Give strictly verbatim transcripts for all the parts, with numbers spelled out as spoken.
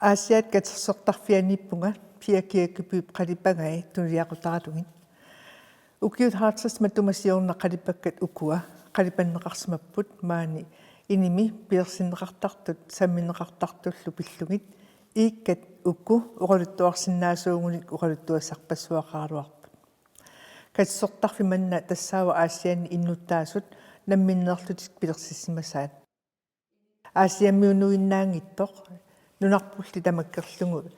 Aasiaat katersortarfianiippunga Pia Kirkebip qalipagai tunuliaqutaralugit. Ukiut halvtreds matuma siorna qalipakkat ukua qalipanneqarsimapput maani inimi pilersinneqartartut sammineqartartullu pillugit, iikkat uku oqaluttuarsinnaasuugunik oqaluttuassarpassuaqaraluarput. Katersortarfik manna tassaavoq Aasianni innuttaasut namminneerlutik pilersissimasaat. Aasiammiunuinnaanngitsoq nunarpulli tamakkerlugu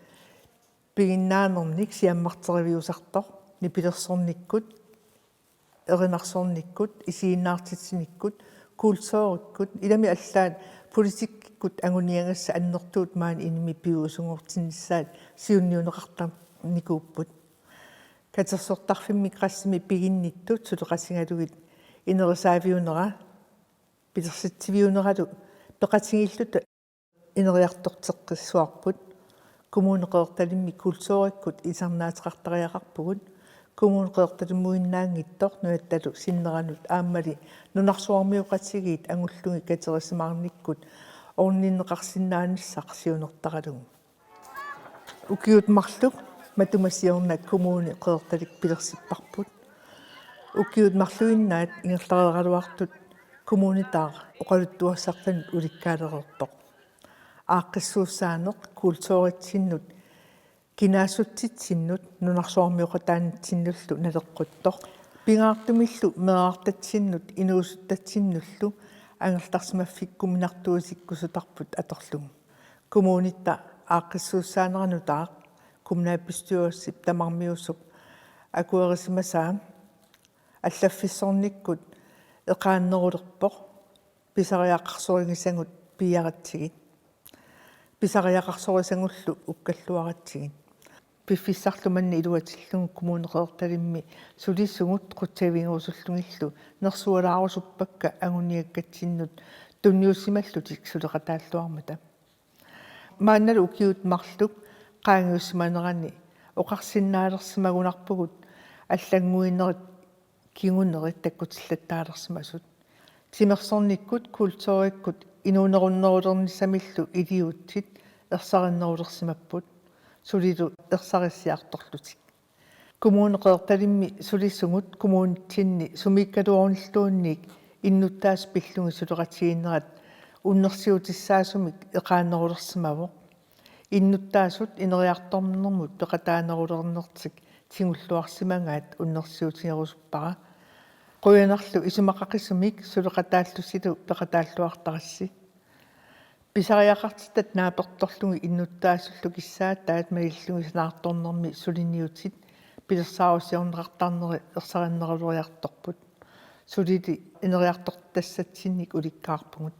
piginnaanernik siammarteriviusartoq, nipilersornikkut, erinarsornikkut, isiginnaartitsinikkut, kulturikkut, ilami allaat politikkikkut anguniagassat annertuut maani inimi piviusunngortinnissaat siunniunneqartarnikuupput. Katersortarfimmi qassimi piginnittut suleqatigalugit inerisaaviunera pilersitsiviuneralu peqatigiilluta ineriartorteqqissaarput. Kommune Qeqertalimmi kulturikkut ilisarnaateqartariaqarpugut. Kommune Qeqertalimmuinnaanngitsoq nunattalu sinneranut aammali nunarsuarmioqatigiit angullugit katerisimaarnikkut orninneqarsinnaanissaq siunertaralugu. Ukiut marluk matuma siorna Kommune Qeqertalik pilersipparput. Ukiut marluinnaat ingerlareeraluartut kommunitaq oqaluttuassartanut ulikkaalereerpoq. Aaqqissuussaaneq kulturitsinnut, kinaassutsitsinnut nunarsuarmioqataanitsinnullu naleqquttoq. Pingaartumillu meerartatsinnut inuusuttatsinnullu angerlarsimaffik kuminartuusikkusutarput atorlugu. Kommunitta aaqqissuussaanera nutaaq kommunalbestyrelsip tamarmiusup akuerisimasaa allaffissornikkut eqaannerulerpoq pisariaqarsorigisagut piiaratsigit. Pisariaqarsorisagullu ukkalluaratsigit. Piffissarlu manna iluatsillugu Kommune Qeqertalimmi sulisugut qutsavigerusullugillu nersualaarusuppakka anguniakkatsinnut tunniussimallutik suleqataalluarmata. Maannalu ukiut marluk qaangiussimanerani oqarsinnaalersimagunarpugut allannguinerit kingunerit takkutillattaalersimasut. Timersornikkut kulturikkut inuunerunnerulernissamillu iliuutsit ersarinnerulersimapput, sulilu ersarissiartorlutik. Kommune Qeqertalimmi sulisugut kommunitsinni sumiikkaluarunilluunniit innuttaasut pillugit suleqatigiinnerat unnersiutissaasumik eqaannerulersimavoq. Innuttaasut ineriartornermut peqataanerulernertik tigulluarsimagaat unnersiutigerusuppara. Qujanarlu isumaqaqisumik suleqataallusilu peqataalluartarassi. Pisariaqartitat naapertorlugit innuttaasullu kissaataat malillugit sanaartornermi suliniutit pilersaarusiorneqartarneri ersarinneruleriartorput. Sulili ineriartortitassatsinnik ulikkaarpugut.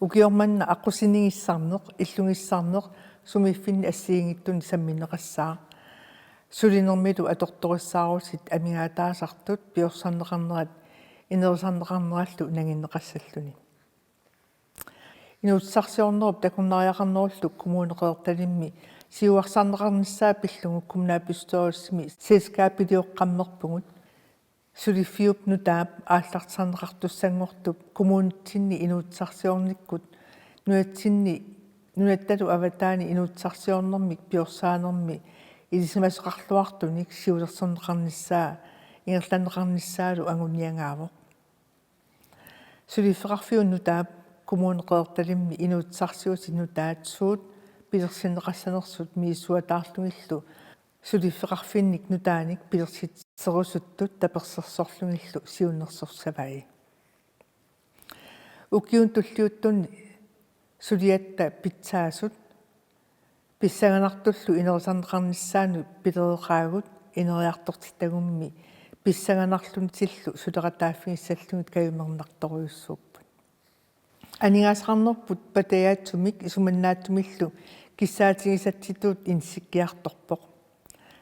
Ukioq manna aqqusinigissarneq, illugissarneq sumiiffinni assigiinngitsunik sammineqassaaq. Sulinermilu atortorissaarutit amigaataasartut piorsarneqarnerat inerisarneqarnerallu nanginneqassalluni. Inuutissarsiornerup takornariaqarnerullu Kommune Qeqertalimmi siuarsarneqarnissaa pillugu kommunalbestyrelsimi selskabilioqqammerpugut. Suliffiup nutaap aallartisarneqartussanngortup kommunitsinni inuutissarsiornikkut nunatsinni nunattalu avataani inuutissarsiornermik piorsaanermi ilisimasoqarluartunik siulersorneqarnissaa ingerlanneqarnissaalu anguniagaavoq. Suliffeqarfiup nutaap Kommune Qeqertalimmi inuutissarsiutit nutaat suut pilersinneqassanersut misissuataarlugillu suliffeqarfinnik nutaanik pilersitserusuttut tapersersorlugillu siunnersorsavai. Ukiuni tulliuttuni suliatta pitsaasut pissanganartullu inerisarneqarnissaannut pilereqaagut ineriartortitagummi pissanganarlunitillu suleqataaffigissallugit kajumernartorujussuupput. Aningaasaqarnerput patajaatsumik isumannaatsumillu kissaatigisatsitut inissikkiartorpoq.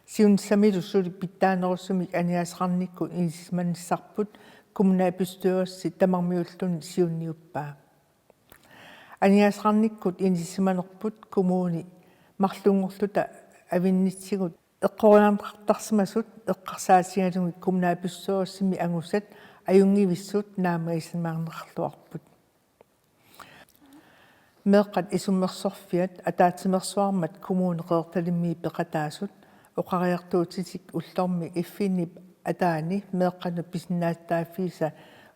Siunissamilu suli pitsaanerusumik aningaasaqarnikkut inissisimanissarput kommunalbestyrelsi tamarmiulluni siunniuppaa. Aningaasaqarnikkut inissisimanerput kommuni marlunngorluta avinnitsigut eqqoriarneqartarsimasut eqqarsaatigalugit kommunalbestyrelsimi angusat ajunngivissut naammagisimaarneqarluarput. Meeqqat isummersorfiat ataatsimeersuarmata Kommune Qeqertalimmi peqataasut oqariartuutitik ullormi F N-ip ataani meeqqanut pisinnaatitaaffiisa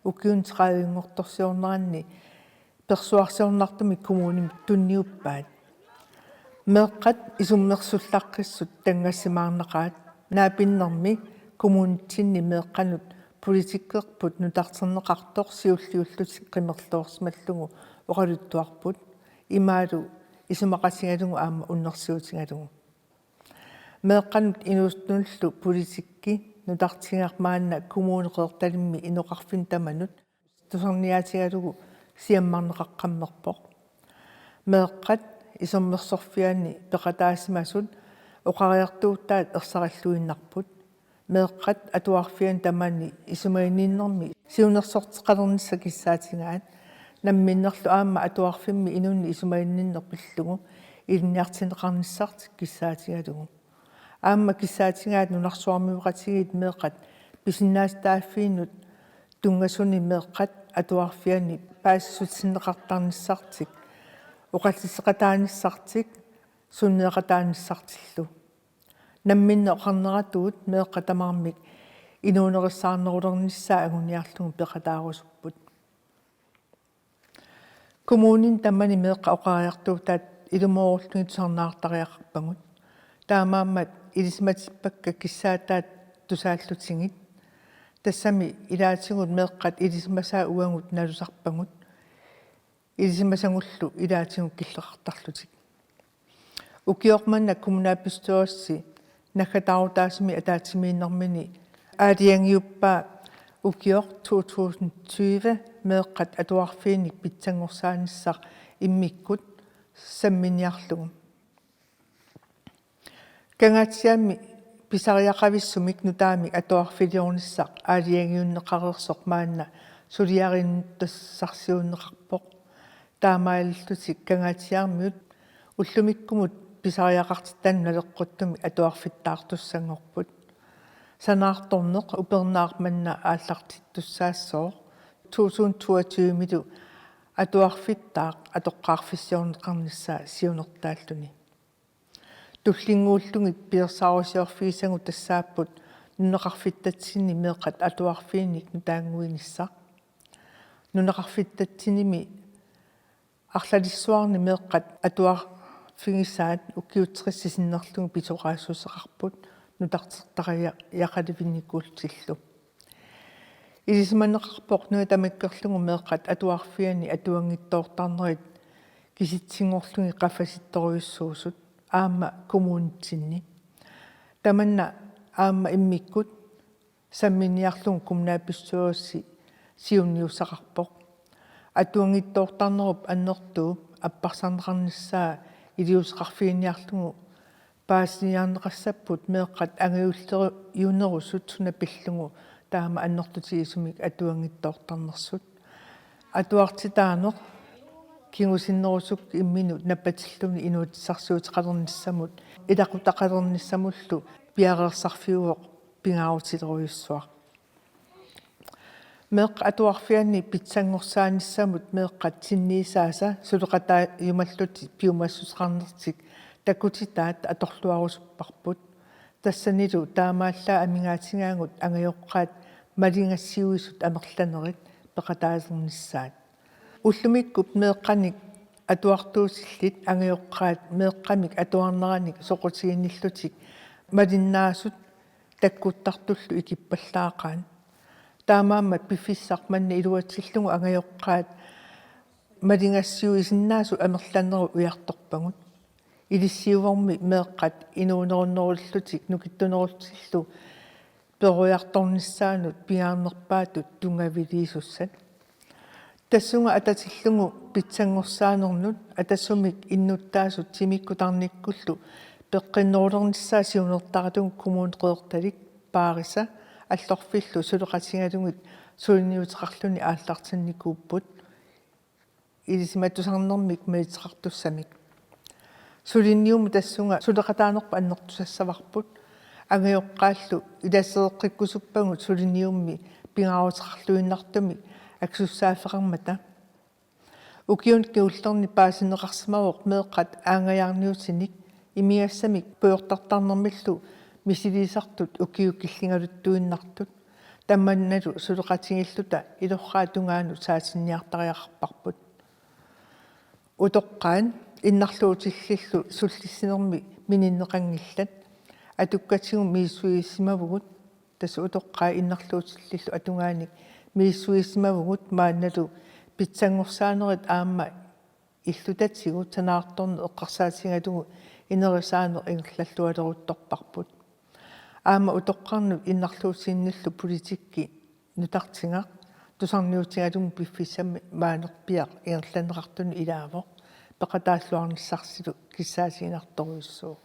ukiuni tredivinngortorsiorneranni persuarsiornartumik kommunimut tunniuppaat. Meeqqat isummersullaqqissut tanngassimaarnaqaat. Naapinnermi kommunitsinni meeqqanut politikkerput nutarterneqartoq siulliullutik qimerloorsimallugu oqaluttuarput, imaalu isumaqatigalugu aamma unnersiutigalugu. Meeqqanut inuusuttunullu politikki nutartigaq maanna Kommune Qeqertalimmi inoqarfinni tamanut tusarniaatigalugu siammarneqaqqammerpoq. Meeqqat isummersorfianni peqataasimasut oqariartuutaat ersarilluinnarput. Meeqqat atuarfianni tamanni isumaginninnermi siunnersorteqalernissaq kissaatigaat. Namminnerlu aamma atuarfimmi inunnik isumaginninneq pillugu ilinniartinneqarnissartik kissaatigalugu. Aamma kissaatigaat nunarsuarmioqatigiit meeqqat pisinnaatitaaffiinut tunngasunik meeqqat atuarfianni paasissutissinneqartarnissartik, oqalliseqataanissartik, sunneeqataanissartillu. Namminneq oqarneratuut meeqqat tamarmik inuunerissaarnerulernissaat anguniarlugu peqataarusupput. Kommunini tamani meeqqat oqariartuutaat ilumoorullugit tusarnaartariaqarpagut. Taamaammat ilisimatippakka kissaataat tusaallutigit. Tassami ilaatigut meeqqat ilisimasaat uagut nalusarpagut. Ilisimasagullu ilaatigut killeqartarlutik. Ukioq manna kommunalbestyrelsi naggataarutaasumik ataatsimiinnermini aalajangiuppaa ukioq to tusind tyve meeqqat atuarfiinik pitsanngorsaanissaa immikkut samminiarlugu. Kangaatsiami pisariaqavissumik nutaamik atuarfiliornissaq aalajangiunneqareersoq maanna suliarinnut tassarsiunneqarpoq. Taamaalillutik Kangaatsiarmiut ullumikkumut pisariaqartitannut naleqquttumik atuarfittaartussanngorput. Sanaartorneq upernaaq manna aallartittussaassooq, to tusind toogtyve-milu atuarfittaaq atoqqaarfissiorneqarnissaa siunertaalluni. Tullinnguullugit pilersaarusiorfigisagut tassaapput nunaqarfittatsinni meeqqat atuarfiinik nutaannguinissaq. Nunaqarfittatsinimi arlalissuarni meeqqat atuarfigisaat ukiut tressit sinnerlugit pisoqaassuseqarput nutartertariaqalivinikuullutillu. Ilisimaneqarpoq nuna tamakkerlugu meeqqat atuarfianni atuanngitsoortarnerit kisitsinngorlugit qaffasittorujussuusut aamma kommunitsinni. Tamanna aamma immikkut samminiarlugu kommunalbestyrelsi siunniussaqarpoq. Atuanngitsoortarnerup annertuup apparsarneqarnissaa iliuuseqarfiginiarlugu paasiniarneqassapput meeqqat angajullerujunerusut suna pillugu taama annertutigisumik atuanngitsoortarnersut. Atuartitaaneq kingusinnerusukkut imminut napatilluni inuutissarsiuteqalernissamut ilaqutaqalernissamullu piareersarfiuvoq pingaarutilerujussuaq. Meeqqat atuarfianni pitsanngorsaanissamut meeqqat sinniisaasa suleqataajumallutik piumassuseqarnertik takutitaat atorluarusupparput. Tassanilu taamaallaat amigaatigaagut angajoqqaat malingassiuisut amerlanerit peqataalernissaat. Ullumikkut meeqqanik atuartuutillit angajoqqaat meeqqamik atuarneranik soqutiginnillutik malinnaasut takkuttartullu ikippallaaqaat. Taamaammat piffissaq manna iluatsillugu angajoqqaat malingassiuisinnaasut amerlanerit ujartorpagut. Ilissiuvormi meeqqat inuunerunnerullutik nukittunerullutillu perujartornissaannut pingaarnerpaatut tunngaviliisussat. Tassunga atatillugu pitsanngorsaanermut atasumik innuttaasut timikkut tarnikkullu peqqinnerulernissaa siunertaralugu Kommune Qeqertalik Paarisa Allorfillu suleqatigalugit suliniuteqarluni aallartinnikuupput ilisimatusarnermik meriteqartussamik. Suliniummut tassunga suleqataanerput annertusassavarput. Angajoqqaallu ilasereqqikkusuppagut suliniummi pingaaruteqarluinnartumik akisussaaffeqarmata. Ukiuni kingullerni paasineqarsimavoq meeqqat aanngajaarniutinik imigassamik pujortartarnermillu misiliisartut ukiut killingaluttuinnartut, tamannalu suleqatigiilluta ilorraap tungaanut saatinniartariaqarparput. Utoqqaat innarluutillillu sullissinermi mininneqanngillat, atukkatigut misissuisimavugut. Tassa utoqqaat innarluutillillu atugaanik misissuisimavugut, maannalu pitsanngorsaanerit aamma illutatigut sanaartorneq eqqarsaatigalugu inerisaaneq ingerlallualeruttorparput. Aamma utoqqarnut innarluutinnillu politikki nutartigaq tusarniutigalugu piffissami maanerpiaq ingerlanneqartunut ilaavoq, peqataalluarnissarsilu kissaatiginartorujussuuvoq.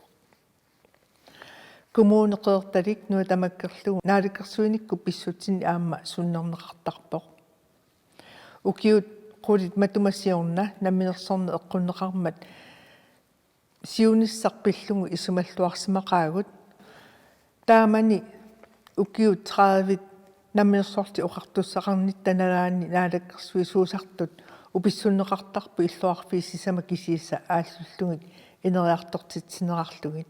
Kommune Qeqertalik nuna tamakkerlugu naalakkersuinikkut pissutsinit aamma sunnerneqartarpoq. Ukiut qulit matuma siorna namminersorneq eqqunneqarmat siunissaq pillugu isumalluarsimaqaagut. Taamani ukiut tredive namminersorlutik oqartussaqarnitta nalaanni naalakkersuisuusartut upissunneqartarput illoqarfiit sisamat kisiisa aallullugit ineriartortitsinerarlugit.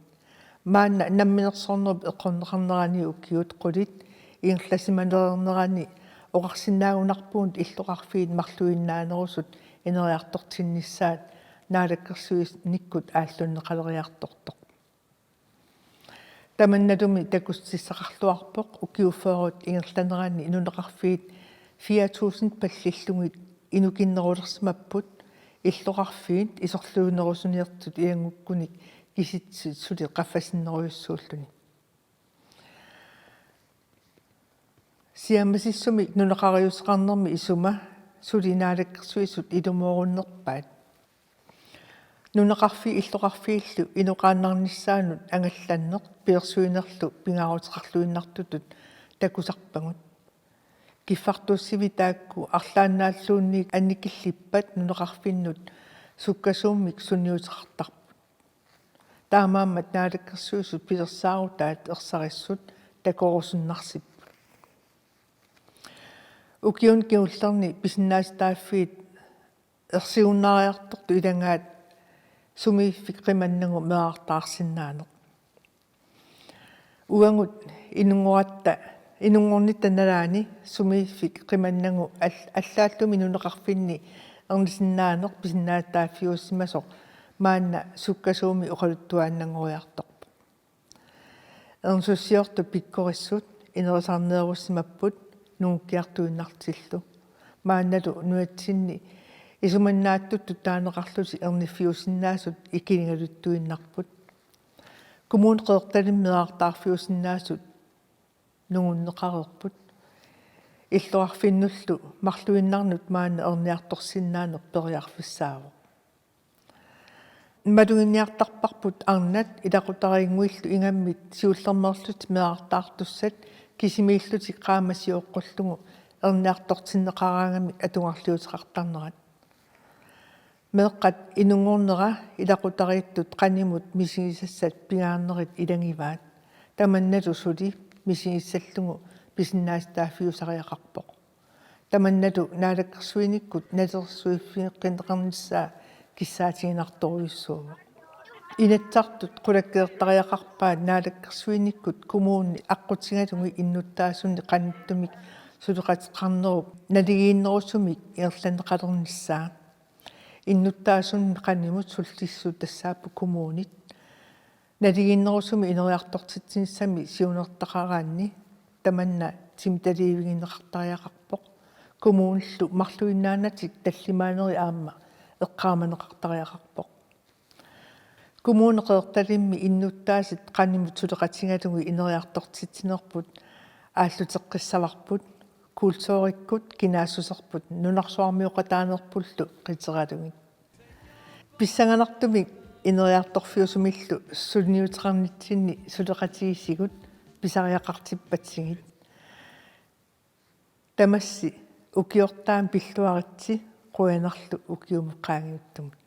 Maanna namminersornerup eqqorneqarnerani ukiut qulit ingerlasimanereernerani oqarsinnaagunarpugut illoqarfiit marluinnaanerusut ineriartortinnissaat naalakkersuinikkut aallunneqaleriartortoq. Tamannalumi takussutissaqarluarpoq ukiut fyrre ingerlanerani nunaqarfiit fire tusind pallillugit inukinnerulersimapput, illoqarfiit isorliunerusuniittut ilanngukkunik kisitsit suli qaffasinnerujussuulluni. Siammasissumik nunaqariuseqarnermi isuma suli naalakkersuisut ilumoorunnerpaat. Nunaqarfiit illoqarfiillu inoqaannarnissaannut angallanneq pilersuinerlu pingaaruteqarluinnartutut takusarpagut. Kiffartuussivik taakku arlaannaalluunniit annikillippat nunaqarfinnut sukkasuumik sunniuteqartarput. Taamaammat naalakkersuisut pilersaarutaat ersarissut takorusunnarsipput. Ukiuni kingullerni pisinnaatitaaffiit ersigunnaariartortut ilagaat sumiiffik qimannagu meerartaarsinnaaneq. Uagut inunngoratta, inunngornitta nalaani sumiiffik qimannagu all-, allaallumi nunaqarfinni ernisinnaaneq pisinnaatitaaffiusimasoq maanna sukkasuumik oqaluttuaannanngoriartorpoq. Ernisussiortut pikkorissut inerisarneerussimapput nungukkiartuinnartillu. Maannalu nunatsinni isumannaatsutut taaneqarlutik erniffiusinnaasut ikiligaluttuinnarput. Kommune Qeqertalimmi meerartaarfiusinnaasut nungunneqareerput. Illoqarfinnullu marluinnarnut maanna erniartorsinnaaneq periarfissaavoq. Maluginniartarparput arnat ilaqutariinnguillu ingammik siullermeerlutik meerartaartussat kisimiillutik qaammat sioqqullugu erniartortinneqaraangamik atugarliuteqartarnerat. Meeqqat inunngornera ilaqutariittut qanimut misigisassat pingaarnerit ilagivaat. Tamannalu suli misigissallugu pisinnaatitaaffiusariaqarpoq. Tamannalu naalakkersuinikkut nalilersuiffigeqqinneqarnissaa kissaatiginartorujussuuvoq. Inatsisartut qulakkeertariaqarpaat naalakkersuinikkut kommuni aqqutigalugit innuttaasunit qanittumik suleqateqarnerup naligiinnerusumik ingerlanneqalernissaa. Innuttaasunit qanimut sullissisut tassaapput kommunit. Naligiinnerusumik ineriartortitsinissami siunertaqaraanni tamanna timitaliivigineqartariaqarpoq. Kommunillu marluinnaanatik tallimaanerit aamma eqqaamaneqartariaqarpoq. Kommune Qeqertalimmi innuttaasut qanimut suleqatigalugit ineriartortitsinerput aalluteqqissavarput, kulturikkut kinaassuserput nunarsuarmioqataanerpullu qiterigalugit. Pissanganartumik ineriartorfiusumillu sunniuteqarnitsinni suleqatigiissigut pisariaqartippatsigit. Tamassi ukiortaami pilluaritsi, qujanarlu ukiumut qaangiuttumut.